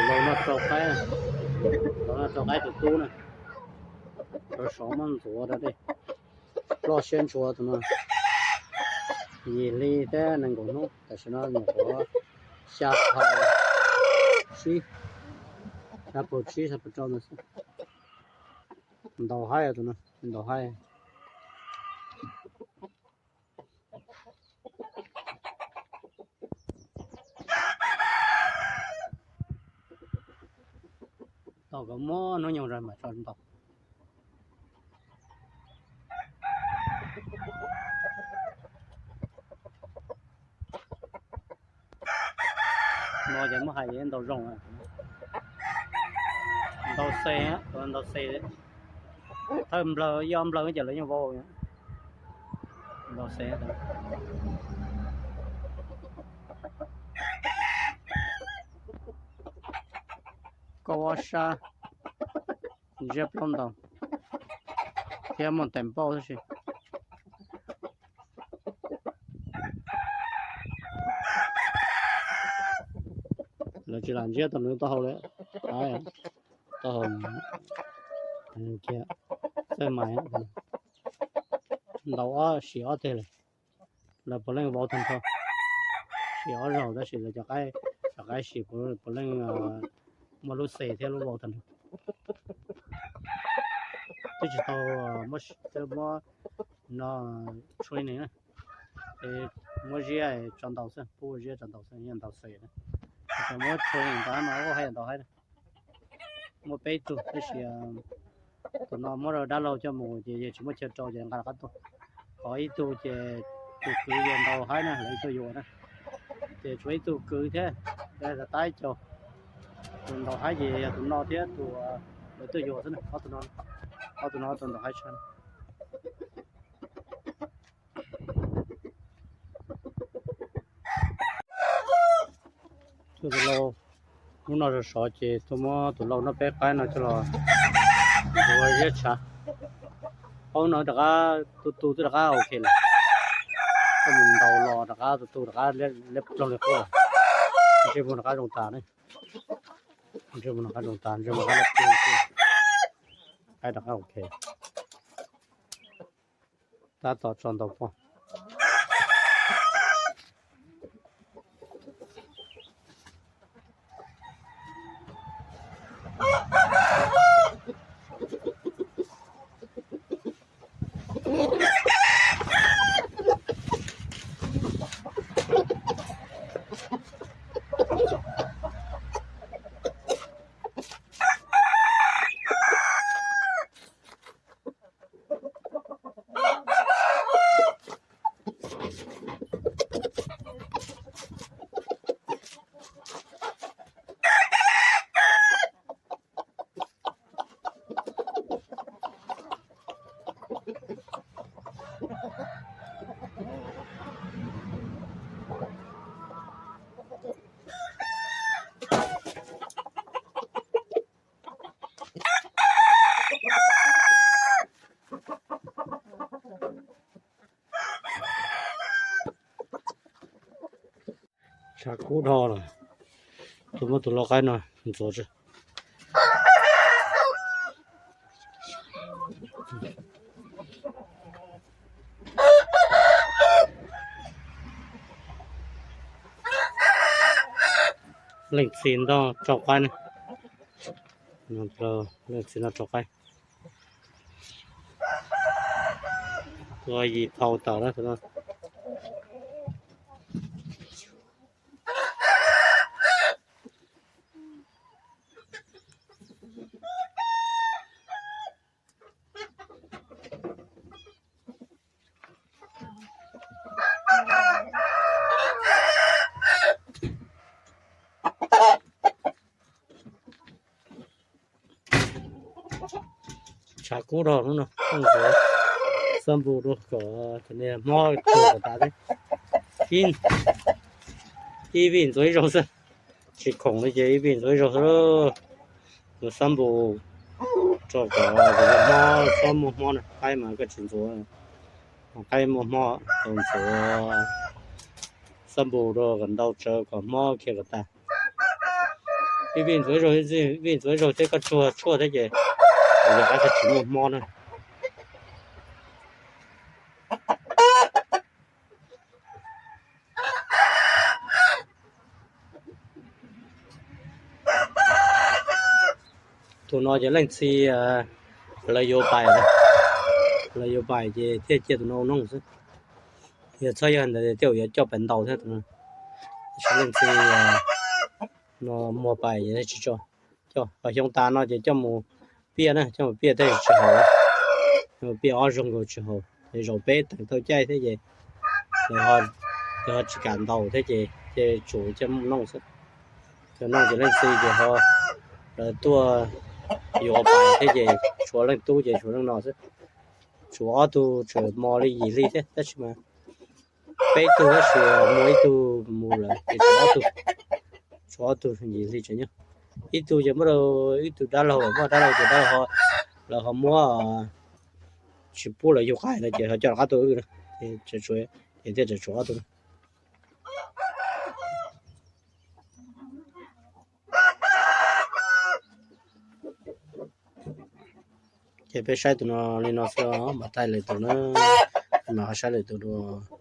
Los no rau qaib, los no rau qaib tus tub na, rau saud muab ntxuav rau dej, ploj siab ntshua tus no. Yim hli thiab nees nkaum hnub, tam sim no nyuam qhuav xya hli tsib, xya hli tsib xya hli rau ntawd xwb. Ntaus haib tus no, ntaus haib. Tau kom muab hnub nyoog mam tso ntaus. No ces muab hais ntaus zoo, ntaus xe, ntaus xe, thawj nplawg ib ob nplawg ces lawv yeej vau. Ntaus xe. Koj ob sab ntsiab plaub ntaus thiab muaj tais npauj tab sis lawv tsis lam ntsiab tau nws taub hau li. Taub hau kiag, txawj mais, ntaus ob sim ob teg lawm. Lawv puav leej vau tag nrho, sim ob zaug tab sis lawv cov qaib, cov qaib sim puav leej muaj lub xe thiab lub vau tag nrho. Twb tsis tau muab no training na, muab ziab tso ntaus xwb, pub ziab tso ntaus xwb, yog ntaus xe na. Muab training ntau no ua hais ntaus haib na. Muaj peb tug tab sis tus no muab rau dab laug coj mus ces yawg tsis muaj chaw rau ces nqa rov qab tuaj. Ho ib tug ces tus kwv yawg ntaus haib na, lawv tuaj yuav na. Ces tshuav ib tug kwv thiab, tab ib co. Tus ntaus haib ces yog tus no thiab tus lawv tuaj yuav xwb na, ob tug no, ob tug no tus ntaus haib tshaj. Tus lau, hnub no sov sov ces tuaj muab tus lau noj peb qaib no coj los ua ziab tshav. Paub no rov qab tu tu twb rov qab ok lawm. Koj mus ntaus los rov qab tu tu rov qab liab ploog li qub lawm. Ntsej muag rov qab zoo tas ne. Ntsej muag rov qab zoo tas, ntsej muag rov qab liab ploog, qaib rov qab ok. Tab tom tso ntaus poj. Tshav kub dhau lawm, tus muab tus lau qaib no ntxuav tsi. Leej txiv nrog rau qaib ne, leej txiv nrog rau qaib. Tua yim phau tawm na. Tshav kub dhau hnub no, ntxuav xab npum dua kom niag hmob tuag kom tas thiab. Ib vij ntxuav ib zaug xwb, tsis khoom li ces ib vij ntxuav ib zaug xwb. Ntxuav xab npum rau kom hmob, txhob muaj hmob na, qaib mas koj tsis ntxuav, qaib muaj hmob, ntxuav xab npum rau kom ntau tsawv kom hmob khiav kom tas. Vij ntxuav zaug, Vij ntxuav zaug thiab koj tsuag tshuaj thiab ces yog qab tsis muaj mob na. Tus no ces leej txiv lawv yuav pais, lawv yuav pais ces thiaj cia tus no ua nooj xwb. Yog txhob yog ntawd thiaj yuav coj pais ntaus thiab tus no. Tab sis leej txiv no muag pais ces tsis tso. Coj, xyoo tas no ces coj mus piaj na, coj mus piaj thiaj tsis haus, coj mus piaj ob zaug nkaus tsis haus. Es zaum peb teem tau caij thiab ces lawv ho tsis kam ntaus thiab ces, ces tsum coj mus nooj xwb. Coj nooj ces leej txiv ces ho lawv tuaj yuav pais thiab ces tshuav leej tub ces tshuav leej no xwb. Tshuav ob tug tseem mos li yim hli thiab tab sis mas peb tug tab sis muaj ib tug mus lawm ces tshuav ob tug, tshuav ob tug yim hli tseem nyob. Ib tug ces muab rau ib tug dab laug, muab dab laug ces dab laug, lawv ho muab tsis pub lawv yug qais no ces ho coj rov qab tuaj wb na. Ces thiaj tseem tshuav ob tug. Ces peb saib tus no li no xwb, mam taij lwm tus na, mam ho saib lwm tus dua.